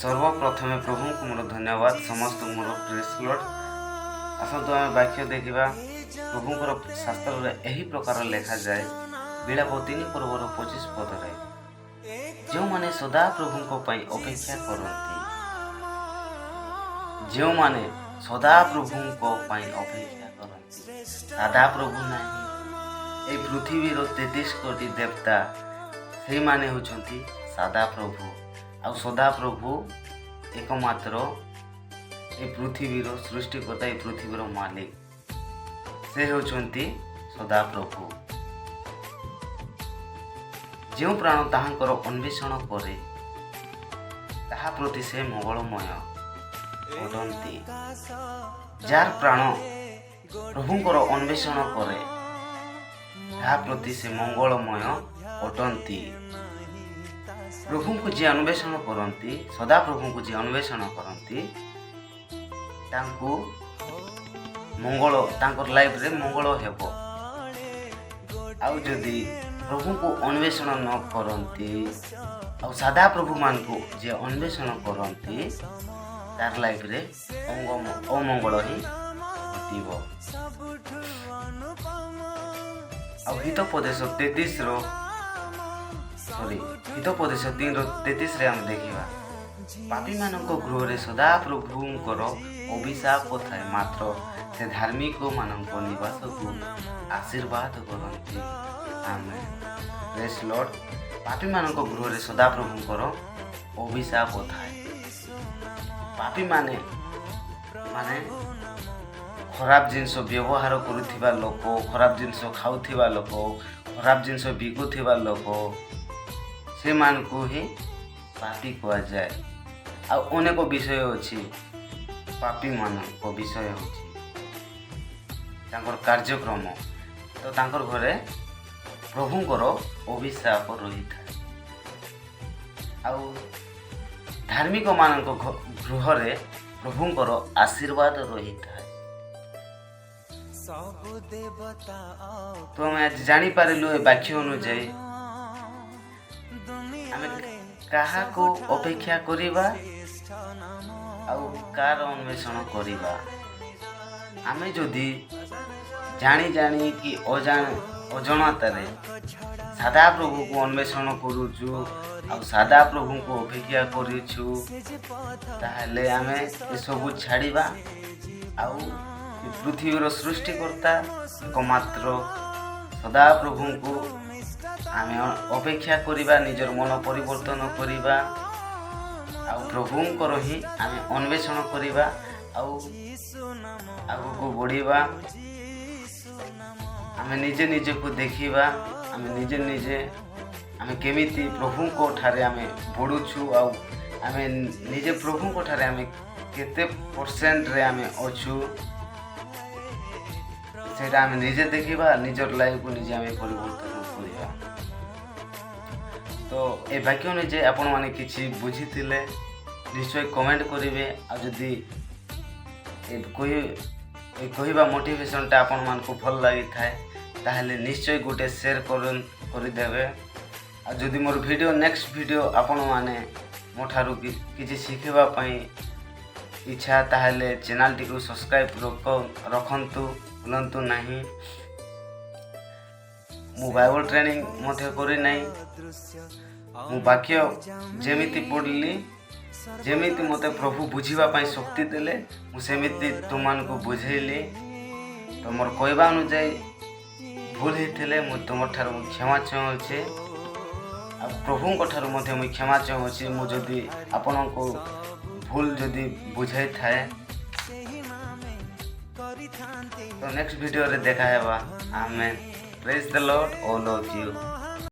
ସର୍ବପ୍ରଥମେ ପ୍ରଭୁଙ୍କୁ ମୋର ଧନ୍ୟବାଦ। ସମସ୍ତଙ୍କୁ ମୋର ପ୍ରେଜ୍ ଲର୍ଡ। ଆସନ୍ତୁ, ଆମେ ବାକ୍ୟ ଦେଖିବା। ପ୍ରଭୁଙ୍କର ଶାସ୍ତ୍ରରେ ଏହି ପ୍ରକାର ଲେଖାଯାଏ, ବିଳାପ 3 ପର୍ବର 25 ପଦରେ, ଯେଉଁମାନେ ସଦାପ୍ରଭୁଙ୍କ ପାଇଁ ଅପେକ୍ଷା କରନ୍ତି, ଯେଉଁମାନେ ସଦାପ୍ରଭୁଙ୍କ ପାଇଁ ଅପେକ୍ଷା କରନ୍ତି। ସଦାପ୍ରଭୁ ନାହିଁ, ଏଇ ପୃଥିବୀର 33 କୋଟି ଦେବତା, ସେଇମାନେ ହେଉଛନ୍ତି ସଦାପ୍ରଭୁ। ଆଉ ସଦାପ୍ରଭୁ ଏକମାତ୍ର ଏ ପୃଥିବୀର ସୃଷ୍ଟିକର୍ତ୍ତା, ଏ ପୃଥିବୀର ମାଲିକ, ସେ ହେଉଛନ୍ତି ସଦାପ୍ରଭୁ। ଯେଉଁ ପ୍ରାଣ ତାହାଙ୍କର ଅନ୍ୱେଷଣ କରେ, ତାହା ପ୍ରତି ସେ ମଙ୍ଗଳମୟ ଅଟନ୍ତି। ଯାହାର ପ୍ରାଣ ପ୍ରଭୁଙ୍କର ଅନ୍ୱେଷଣ କରେ, ତାହା ପ୍ରତି ସେ ମଙ୍ଗଳମୟ ଅଟନ୍ତି। ପ୍ରଭୁଙ୍କୁ ଯିଏ ଅନ୍ୱେଷଣ କରନ୍ତି, ସଦାପ୍ରଭୁଙ୍କୁ ଯିଏ ଅନ୍ୱେଷଣ କରନ୍ତି, ତାଙ୍କୁ ମଙ୍ଗଳ, ତାଙ୍କର ଲାଇଫରେ ମଙ୍ଗଳ ହେବ। ଆଉ ଯଦି ପ୍ରଭୁଙ୍କୁ ଅନ୍ୱେଷଣ ନ କରନ୍ତି ଆଉ ସାଦା ପ୍ରଭୁମାନଙ୍କୁ ଯିଏ ଅନ୍ୱେଷଣ କରନ୍ତି, ତାର ଲାଇଫରେ ଅମଙ୍ଗଳ ହିଁ ଘଟିବ। ଆଉ ହିତୋପଦେଶ 33ର, ସରି, ହିତୋପଦେଶ 3ର 33ରେ ଆମେ ଦେଖିବା, ପାପୀମାନଙ୍କ ଗୃହରେ ସଦାପ୍ରଭୁଙ୍କର ଅଭିଶାପ ଥାଏ, ମାତ୍ର ସେ ଧାର୍ମିକମାନଙ୍କ ନିବାସକୁ ଆଶୀର୍ବାଦ କରନ୍ତି। ଆମେ ପ୍ରେଜ୍ ଲର୍ଡ। ପାପୀମାନଙ୍କ ଗୃହରେ ସଦାପ୍ରଭୁଙ୍କର ଅଭିଶାପ ଥାଏ। ପାପୀମାନେ ମାନେ ଖରାପ ଜିନିଷ ବ୍ୟବହାର କରୁଥିବା ଲୋକ, ଖରାପ ଜିନିଷ ଖାଉଥିବା ଲୋକ, ଖରାପ ଜିନିଷ ବିକୁଥିବା ଲୋକ, ସେମାନଙ୍କୁ ହିଁ ପାପୀ କୁହାଯାଏ। ଆଉ ଅନେକ ବିଷୟ ଅଛି। ପାପୀମାନଙ୍କ ବିଷୟ ହେଉଛି ତାଙ୍କର କାର୍ଯ୍ୟକ୍ରମ। ତ ତାଙ୍କର ଘରେ ପ୍ରଭୁଙ୍କର ଅଭିଶାପ ରହିଥାଏ ଆଉ ଧାର୍ମିକମାନଙ୍କ ଗୃହରେ ପ୍ରଭୁଙ୍କର ଆଶୀର୍ବାଦ ରହିଥାଏ। ତ ଆମେ ଆଜି ଜାଣିପାରିଲୁ, ଏ ବାକ୍ୟ ଅନୁଯାୟୀ ଆମେ କାହାକୁ ଅପେକ୍ଷା କରିବା ଆଉ କାହାର ଅନ୍ୱେଷଣ କରିବା। ଆମେ ଯଦି ଜାଣି ଜାଣି କି ଅଜାଣତାରେ ସାଦା ପ୍ରଭୁକୁ ଅନ୍ୱେଷଣ କରୁଛୁ ଆଉ ସାଦା ପ୍ରଭୁଙ୍କୁ ଅପେକ୍ଷା କରୁଛୁ, ତାହେଲେ ଆମେ ଏସବୁ ଛାଡ଼ିବା ଆଉ ଏ ପୃଥିବୀର ସୃଷ୍ଟିକର୍ତ୍ତା ଏକମାତ୍ର ସଦାପ୍ରଭୁଙ୍କୁ ଆମେ ଅପେକ୍ଷା କରିବା, ନିଜର ମନ ପରିବର୍ତ୍ତନ କରିବା ଆଉ ପ୍ରଭୁଙ୍କର ହିଁ ଆମେ ଅନ୍ୱେଷଣ କରିବା ଆଉ ଆଗକୁ ବଢ଼ିବା। ଆମେ ନିଜେ ନିଜକୁ ଦେଖିବା, ଆମେ ନିଜେ ନିଜେ ଆମେ କେମିତି ପ୍ରଭୁଙ୍କ ଠାରେ ଆମେ ବଢ଼ୁଛୁ ଆଉ ଆମେ ନିଜେ ପ୍ରଭୁଙ୍କ ଠାରେ ଆମେ କେତେ ପରସେଣ୍ଟରେ ଆମେ ଅଛୁ, ସେଇଟା ଆମେ ନିଜେ ଦେଖିବା। ନିଜର ଲାଇଫକୁ ନିଜେ ଆମେ ପରିବର୍ତ୍ତନ କରିବା। ତ ଏ ବାକ୍ୟ ଅନୁଯାୟୀ ଆପଣମାନେ କିଛି ବୁଝିଥିଲେ ନିଶ୍ଚୟ କମେଣ୍ଟ କରିବେ। ଆଉ ଯଦି ଏ କହିବା ମୋଟିଭେସନଟା ଆପଣମାନଙ୍କୁ ଭଲ ଲାଗିଥାଏ, ତାହେଲେ ନିଶ୍ଚୟ ଗୋଟେ ସେୟାର କରିଦେବେ। ଆଉ ଯଦି ମୋର ଭିଡ଼ିଓ, ନେକ୍ସଟ ଭିଡ଼ିଓ ଆପଣମାନେ ମୋ ଠାରୁ କିଛି ଶିଖିବା ପାଇଁ ଇଚ୍ଛା, ତାହେଲେ ଚ୍ୟାନେଲଟିକୁ ସବସ୍କ୍ରାଇବ୍ ରଖନ୍ତୁ, ଭୁଲନ୍ତୁ ନାହିଁ। ମୁଁ ବାଇବଲ ଟ୍ରେନିଂ ମଧ୍ୟ କରିନାହିଁ। ମୁଁ ବାକ୍ୟ ଯେମିତି ପଢ଼ିଲି, ଯେମିତି ମୋତେ ପ୍ରଭୁ ବୁଝିବା ପାଇଁ ଶକ୍ତି ଦେଲେ, ମୁଁ ସେମିତି ତୁମମାନଙ୍କୁ ବୁଝେଇଲି। ତ ମୋର କହିବା ଅନୁଯାୟୀ ଭୁଲ ହେଇଥିଲେ ମୁଁ ତୁମ ଠାରୁ ମୁଁ କ୍ଷମା ଚାହୁଁଛି ଆଉ ପ୍ରଭୁଙ୍କ ଠାରୁ ମଧ୍ୟ ମୁଁ କ୍ଷମା ଚାହୁଁଛି, ମୁଁ ଯଦି ଆପଣଙ୍କୁ ଭୁଲ ଯଦି ବୁଝାଇଥାଏ। ତ ନେକ୍ସଟ ଭିଡ଼ିଓରେ ଦେଖା ହେବା ଆମେ। Praise the Lord, all of you.